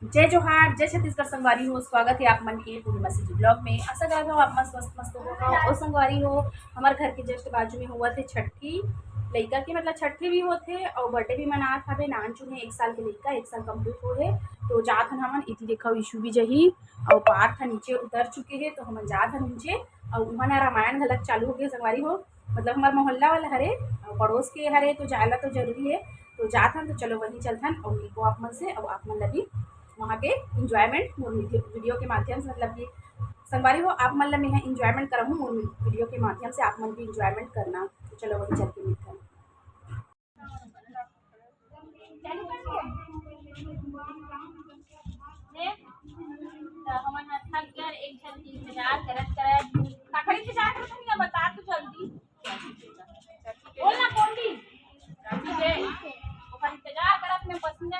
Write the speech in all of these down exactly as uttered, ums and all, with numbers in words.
जय जोहार, जय छत्तीसगढ़ संगवारी हो, स्वागत हे आप मन के पूर्णिमा सिटी ब्लॉग में। आशा करत हव आप मन स्वस्थ मस्त हो। और संगवारी हो, हमर घर के just बाजू में होवत हे छठी लइका के, मतलब छठी भी होथे और बर्थडे भी मनात हवे। नान चुन हे, एक साल के लइका, एक साल complete हो हे। तो जात हन हमन, इति देखव ईशु भी जही और पार्थ ह नीचे उतर चुके हे, तो हमन जात हन नीचे। और उहाँ ना रामायण घलक चालू हो गए संगवारी हो, मतलब हमर मोहल्ला वाला हरे, पड़ोस के हरे, तो जाए ला तो जरूरी हे। तो जात हन, तो चलो वहीं चलथन और मिलबो आप मन से, और आप मन ला भी वहाँ के enjoyment मोर वीडियो, वीडियो के माध्यम से, मतलब कि संगवारी हो, आप मन ला मैं enjoyment कराहूँ मोर वीडियो के माध्यम से, आप मन भी enjoyment करना। तो चलो वहीं चल के मिलथन। त हमन ह थक गए, एक झन के इंतजार करत करत। काखर इंतजार करत हन, बता तो जल्दी। बोल ना, कौन दी? ठीक है, ओकर इंतजार करत में पसीना।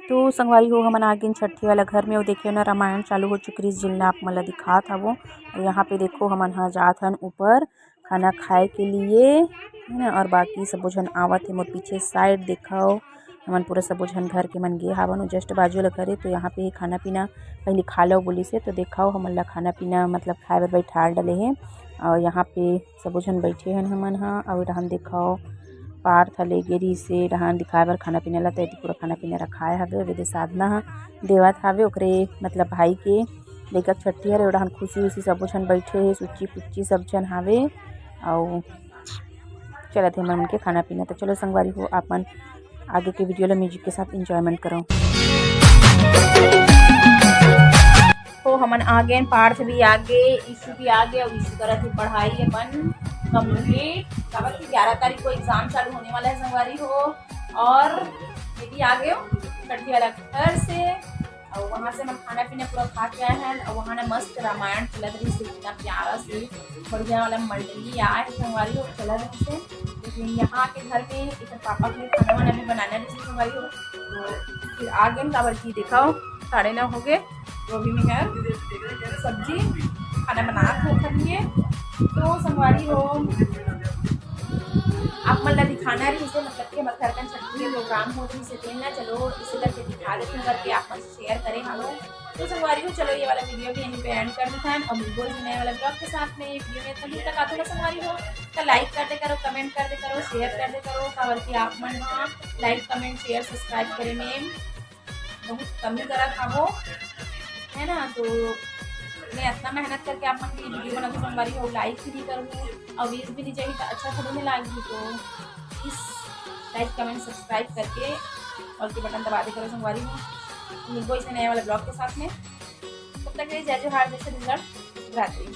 तो संगवारी हो, हमन आ गेन छठी वाला घर में। वो देखियो ना, रामायण चालू हो चुकी रहिस, जिन ला आप मन ला दिखात हवो। और यहाँ पे देखो, हमन ह जात हन ऊपर खाना खाए के लिए, है ना। और बाकी सबो झन आवत हे मोर पीछे side। देखव, हमन पूरा सबो झन घर के मन गे हावन, वो just बाजू वाला घरे। तो यहाँ पे खाना पीना पहले खा लो बोलिस हे, तो देखव, हमन ला खाना पीना मतलब खाए बर बैठाल डले हे। और यहाँ पे सबो झन बैठे हन हमन ह। और रहन देखव, पार्थ ह ले गे रिहिस हे रहन दिखाए बर खाना पीना ला, तो एती पूरा खाना पीना रखाए हवे। अब एदे साधना ह देवत हवे ओकरे, मतलब भाई के लइका के छट्ठी हरे, ओड़हन खुशी उशी सबो झन बैठे हे, सुच्ची पुच्ची सब झन हावे। अउ चलत हे हमन के खाना पीना। तो चलो संगवारी हो, आप मन आगे के वीडियो ला music के साथ enjoyment करो। तो हमन आ गए, पार्थ भी आ गए, ईशु भी आ गए। अब ईशु करत हे पढ़ाई अपन complete, काबर कि ग्यारह तारीख को exam चालू होने वाला है संगवारी हो। और ये भी आ गए हो छट्ठी वाला घर से, और वहाँ से हम खाना पीना पूरा खा के आए हैं। और वहाँ ना मस्त रामायण चलत रहिस हे, इतना प्यारा से बढ़िया वाला मंडली आए हे संगवारी हो, चलत रहिस हे। लेकिन यहाँ आके घर में इधर पापा के लिए खाना वाना भी बनाना रहिस हे संगवारी हो, तो फिर आ गए, काबर कि देखव साढ़े नौ हो गए। तो अभी मैं है सब्जी खाना बना के रख लिए। तो संगवारी हो, आप मन ला दिखाना रहिस हे, मतलब कि हमर घर कन छट्ठी के program हो रहिस हे, तेन ला चलो इसे करके दिखा देते हैं करके आप मन से share करे हम लोग। तो संगवारी हो, चलो ये वाला वीडियो भी यहीं पे end कर देते हैं और मिलबो इस नए वाला vlog के साथ में। वीडियो में तभी तक आते ना संगवारी हो, तो like कर दे करो, comment कर दे करो, share कर दे करो, काबर कि आप मन हाँ like, comment, share, subscribe करे में बहुत कमी करत हवो, है ना। तो मैं इतना मेहनत करके आप मन के लिए वीडियो बनाती संगवारी हो, like भी नहीं करूँ और views भी नहीं चाहिए तो अच्छा थोड़ी नहीं लागेगी। तो please like, comment, subscribe करके और के बटन दबा दे करो संगवारी हो। मिलबो इस नए वाला vlog के साथ में, तब तक के लिए जय जोहार, जय छत्तीसगढ़, रात्रि।